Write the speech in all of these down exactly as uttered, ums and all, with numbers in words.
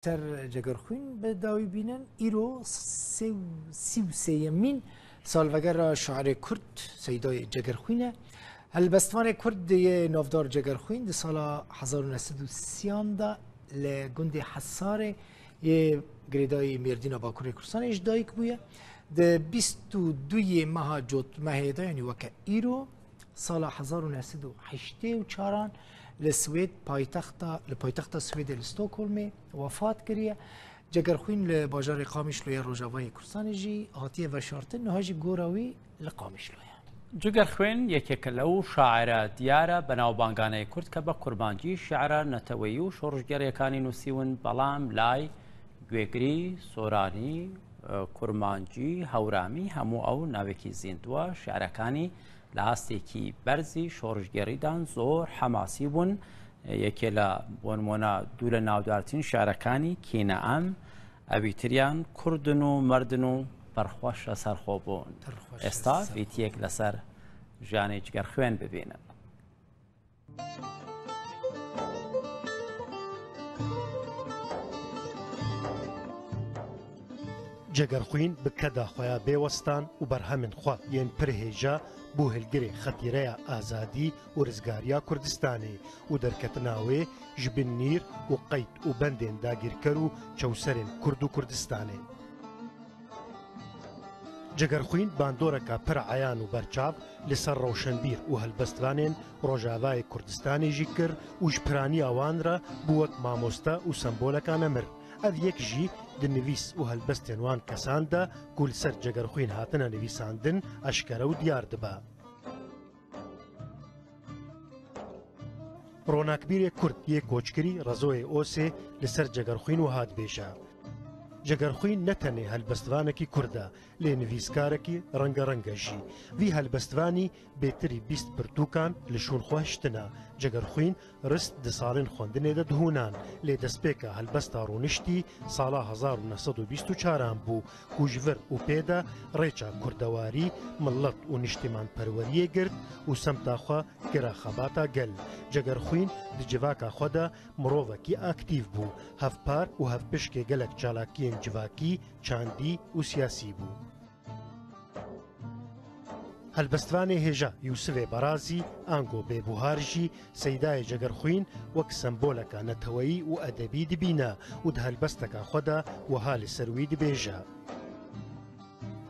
Ser Cegerxwîn bi dawî bînin. Îro sê û, sî û sêyemîn salvegera şairê Kurd Seydayê Cegerxwîn e. Helbestvanê Kurd yê navdar Cegerxwîn di sala hezar û neh sed û sî de li gundê Hesarê yê girêdayî Mêrdîna Bakurê Kurdistanê ji dayik bûye. Di bîst û duyê meha Cotmehê de, yanî weke îro, sala hezar û neh sed û heştê û çaran li Swêd paytexta, li paytexta Swêdê li Stockholmê wefat kiriye. Cegerxwîn li bajarê Qamişloyê Rojavayê Kurdistanê jî hatiye veşartin, niha jî gora wî li Qamişlo ye. Cegerxwîn yekeke lew şaira diyara benaw banganê Kurd ke be kurmancî şiira neteweyî û şorişgerêkanî nûsîwin, belam lay Guêgirî, Soranî, e, Kurmancî, Hewramî, hemû ew navekî zîndiwa. Şiirekanî li astekî berzî şorişgerî dan zor hemasî bûn. E, yekê le, bo nimûne, dû le navdartîn şiirekanî Kîne em, Evîtiriyan Kurdin û Merdin û Berxweş le ser xwe bûn. Berxweş le Êsta ser xwe vîtiyek bûn. Le ser jiyanê Cegerxwîn bibînin. Cegerxwîn bi keda xwe ya bêwestan û berhemên xwe yên pir hêja bû hilgirê xetîreya azadî û rizgariya Kurdistanê û derketina wê ji bin nîr û qeyd û bendên dagîrker û çewserên Kurd û Kurdistanê. Cegerxwîn bandoreka pir eyan û berçav li ser rewşenbîr û helbestvanên Rojavayê Kurdistanê jî kir û ji piraniya wan re bû wek mamoste û semboleka nemir. Ev yek jî di nivîs û helbestên wan kesan de ku li ser Cegerxwîn hatine nivîsandin eşkere û diyar dibe. Ronakbîrê Kurd yê koçkirî Rezoyê Osê li ser Cegerxwîn wiha dibêje, Cegerxwîn ne tenê helbestvanekî Kurd e, lê nivîskarekî rengereng e jî. Vî helbestvanî bêtirî bîst pirtûkan li şûn xwe hiştine. Cegerxwîn rist di salên xwendinê de dihûnan, lê destpêka helbesta rûniştî sala hezar û neh sed û bîst û çaran bû, ku ji vir û pê de rêça kurdewarî, milet û niştîmanperweriyê girt û semta xwe kire xebata gel. Cegerxwîn di civaka xwe de mirovekî aktîf bû, hevpar û hevpişkê gelek çalakiyên civakî, çandî û siyasî bû. Helbestvanê hêja Yûsivê Barazî, ango Bêbuhar jî Seydayê Cegerxwîn wek semboleka neteweyî û edebî dibîne û di helbesteka xwe de wiha li ser wî dibêje,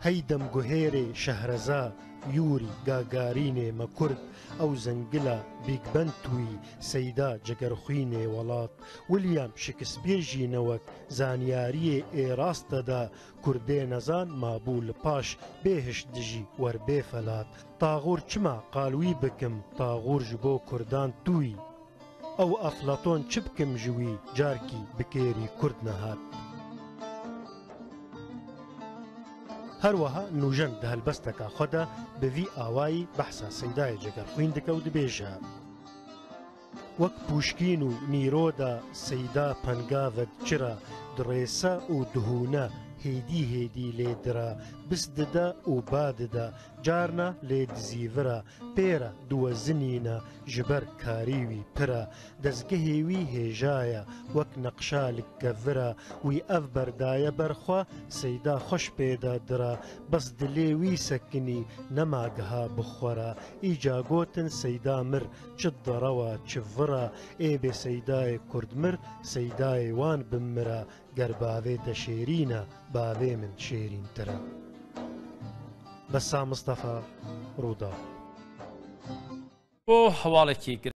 Hey demguhêrê Şehreza, Yûrî, Gagarînê me Kurd, ew zengila Bîg Ben tu yî, Seyda Cegerxwînê welat. William Shakespeare jî ne wek, zanyariyê ê rast te da, Kurdê nezan mabû li paş, bêhişt dijî wer bê felat. Taxûr çima qal wî bikim, taxûr ji bo Kurdan tu yî. Ew Eflaton çi bikim ji wî, carkî bi kêrî Kurd nehat. Her wiha Nûjen di helbesteka xwe de bi vî awayî behsa Seydayê Cegerxwîn dike û dibêje, Wek Pûşkîn û Nîro de Seyda penga ve diçira, dirêse û dihûne, hêdî hêdî lê dira, bis dide û ba dide, carna lê dizîvira, pê re diwezinîne, ji ber karî wî pir e. Dezgehê wî hêja ye, wek neqşa li kevir e, wî ev berdaye ber xwe, Seyda xweş pê de dira, bes dilê wî sekinî, nema giha bi xwe re. Îca gotin Seyda mir, çi derew e, çi vir e, ê bê Seydayê Kurd mir, Seydayê wan bimire, ger bavê te şêrîn e, bavê min şêrîntir e. Besa Mistefa, Rûdaw. بۆ هەواڵێکی